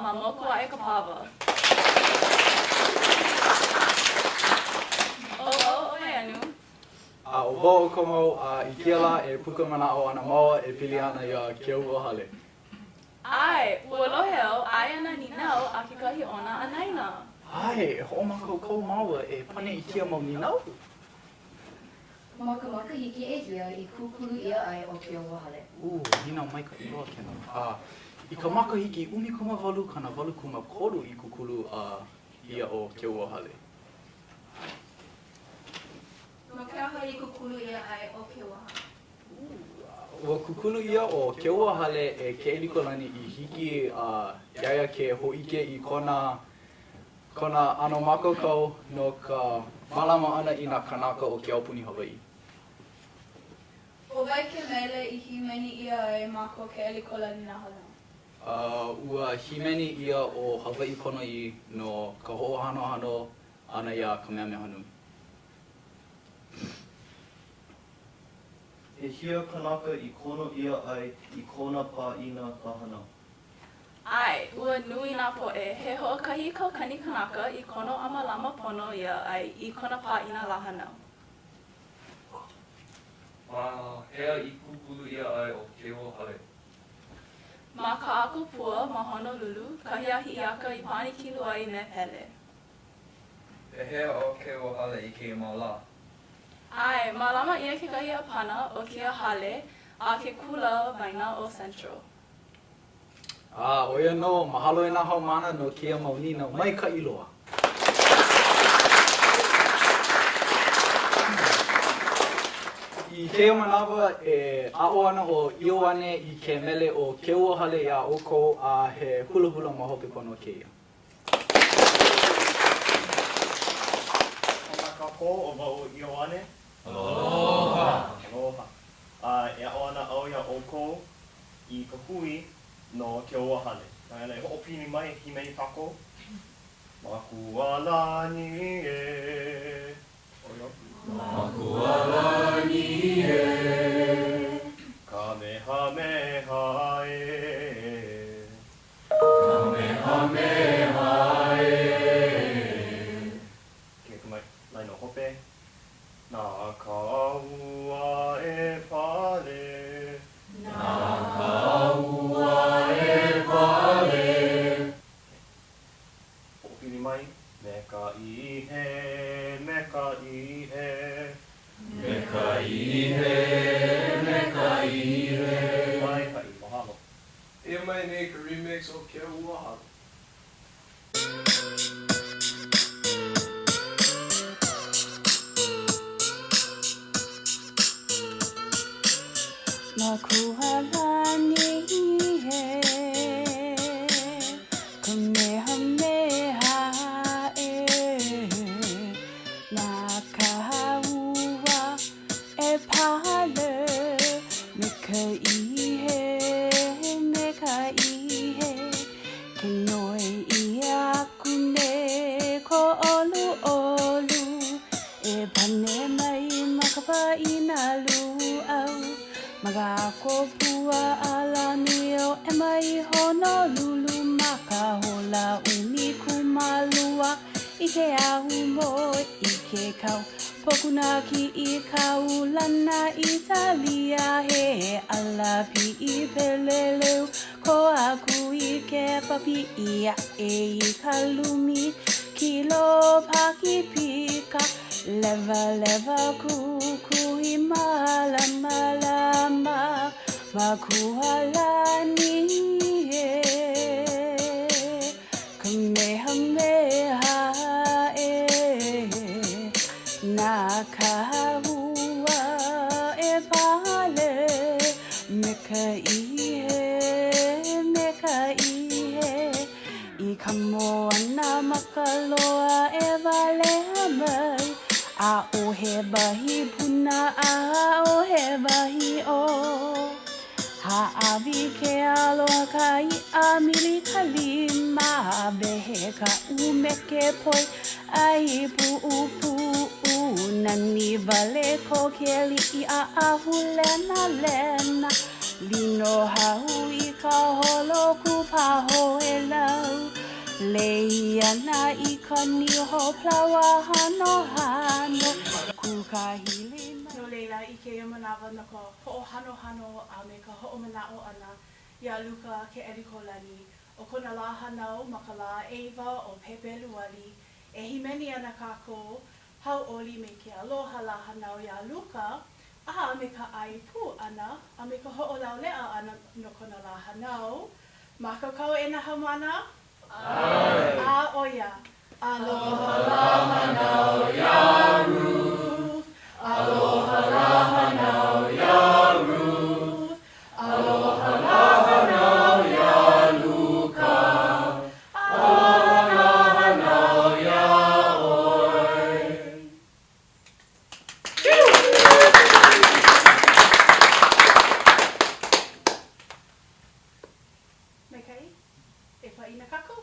ma Mokuaʻekapāwa. ʻO wau ʻo Waianu. A ʻo wau ʻo Komau, a i kēia lā e puka manaʻo ana māua e pili ana iā Keauohale. ʻAe, ua lohe au, aia nā nīnau a kekahi o nā anaina. ʻAe, e hoʻomākaukau māua e pane i kēia mau nīnau. Ma ka makahiki ʻehia i kūkulu ʻia ai ʻo Keauohale? Ū, nīnau maikaʻi loa kēlā. A, i ka makahiki 1883 i kūkulu ʻia ʻo Keauohale. No ke aha i kūkulu ʻia ai ʻo Keauohale? Ua kūkulu ʻia ʻo Keauohale e Keʻelikōlani i hiki iā ia ke hōʻike i kona kona ʻano mākaukau no ka mālama ʻana i nā kānaka o ke aupuni Hawaiʻi. ʻO wai ke mele i hīmeni ʻia ai ma ko Keʻelikōlani lā hānau? Ua hīmeni ʻia ʻo Hawaiʻi Ponoʻī no ka hoʻohanohano ʻana iā Kamehameha Nui. ʻEhia kanaka i kono ʻia ai i kona pāʻina lā hānau? ʻAe, ua nui nā poʻe, he 1000 kanaka i kono a mālama pono ʻia ai i kona pāʻina lā hānau. Ma hea i kūkulu ʻia ai ʻo Keauohale? Ma Kaʻakopua ma Honolulu, kahi a Hiʻiaka i pāʻani kilu ai me Pele. Pehea ʻo Keauohale i kēia mau lā? ʻAe, mālama ʻia kekahi ʻāpana o kēia hale a ke kula waena ʻo Central. A, ʻo ia nō, mahalo e nā haumāna no kēia mau nīnau maikaʻi loa. I kēia manawa, e aʻo ana ʻo Ioane i ke mele ʻo Keauohale iā ʻoukou a he hulahula ma hope pono kēia. Aloha kākou, ʻo wau ʻo Ioane. Aloha. Aloha. A e aʻo ana au iā ʻoukou i ka hui no Keauohale. No laila e hoʻopili mai, e hīmeni kākou. Makualani e. Makualani e. Kamehameha e. Kamehameha e. Ke mai laina hope. Na ka ua e pale. Na ka ua e pale. Hoʻopili mai me ka ihe, me ka ihe. Me ka ihe, me ka ihe. Maikaʻi, mahalo. Eia mai nei ka remix o Keauohale. Makualani e Kamehameha e Na ka ua e pale me ka ihe, me ka ihe, Ke noi ʻia aku nei ko ʻoluʻolu, E pane mai ma ka pāʻina lūʻau, Ma Kaʻakopua alanui ʻo ʻEma i Honolulu ma ka hola 12 i ke aumoe i ke kau Pokuna kiʻi kaulana ʻĪtalia he ala piʻi peleleu kō aku i Kepa piʻi aʻe i ka lumi kilo Pakipika lewalewa kukui mālamalama Makualani e Kamehameha e Na ka ua e pale Me ka ihe, me ka ihe I ka moana maka loa e walea mai ʻAʻohe wahi puna ʻaʻohe wahi ʻō Hāʻawi ke aloha ka iʻa mili ka lima Wehe ka ʻumeke poi ʻai puʻupuʻu Nani wale ko ke aliʻi ʻaʻahu lenalena. Lino hau i ka holo kūpahoelau Lei ana i ka niho palaoa hanohano Kūkahili No laila, i kēia manawa no ka hoʻohanohano a me ka hoʻomanaʻo ʻana iā Luka Keʻelikōlani, ʻo kona lā hānau ma ka lā ʻeiwa o Pepeluali, e hīmeni ana kākou hauʻoli me ke aloha lā hānau iā Luka, a me ka ʻai pū ʻana a me ka hoʻolauleʻa ʻana no kona lā hānau. Mākaukau e nā haumāna? ʻAe! A ʻo ia, Aloha lā hānau iā Ruth, Aloha lā hānau iā Ruth, Aloha lā hānau iā Luka, Aloha lā hānau iā ʻoe. Maikaʻi, e pāʻina kākou?